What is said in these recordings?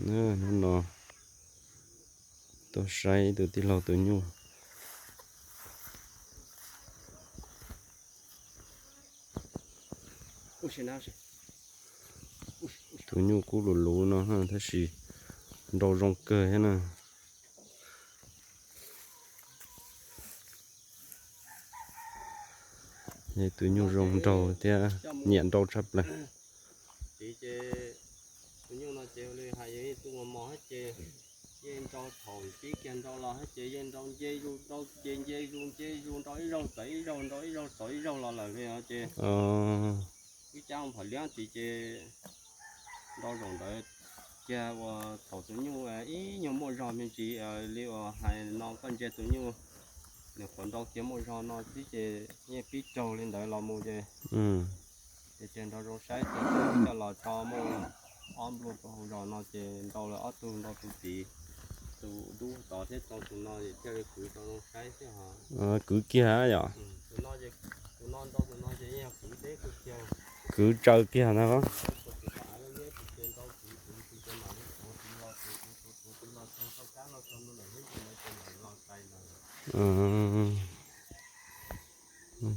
Hnub no tuaj saib tus tij laug tus nyuj. Tus nyuj kuj luv luv no tab sis nrau zoo kawg thiab na. Tus nyuj zoo nraug thiab nyiam nrau tshaj plaws. Tus nyuj no ces ua li hais yog ib tug mos mos thiab ces yeej nrau thaum pib kiag nrau los thiab ces yeej nrau nce zus nrau ces nce zus nce zus nrau ib zaug txawv ib zaug nrau ib zaug txawv ib zaug los lawm li os ces wb cab phom liab tid ces nrau zaum ntawd kiag uas thaum tus nyuj ib nyuag muaj zog me ntsis li uas hais no koj ntsia tus nyuj nws qhuav nrau kiag muaj zog no xwb ces yeej pib raug li ntawd los mus ces ces nrau zoo saib ces coj los tso muaj ob npluag rau hauv zos no ces nrau lawm ob tug nrau tus tid, tus dub tod thiab tau tus no thiaj li kwv rau zoo saib xwb os. Kwv kiag yom. Tus no nrau tus no ces yeej yog kwv deb kawg kiag. Kwv tsaws kiag ntag.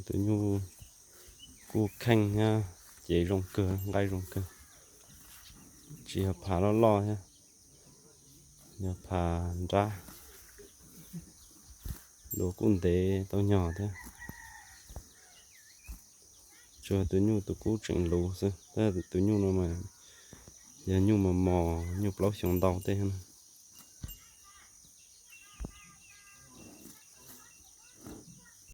Tus nyuj kuj kheej thiab, cev zoo kawg, nqaij zoo kawg. Tsis yog phav loj loj thiab, yog phav nrab. Duav kuj ntev tau nyog thiab. Tsuas tus nyuj tus kub tseem luv xwb, tab sis tus nyuj no mas yog nyuj mos mos, nyuj plaub xyoo ntau tej.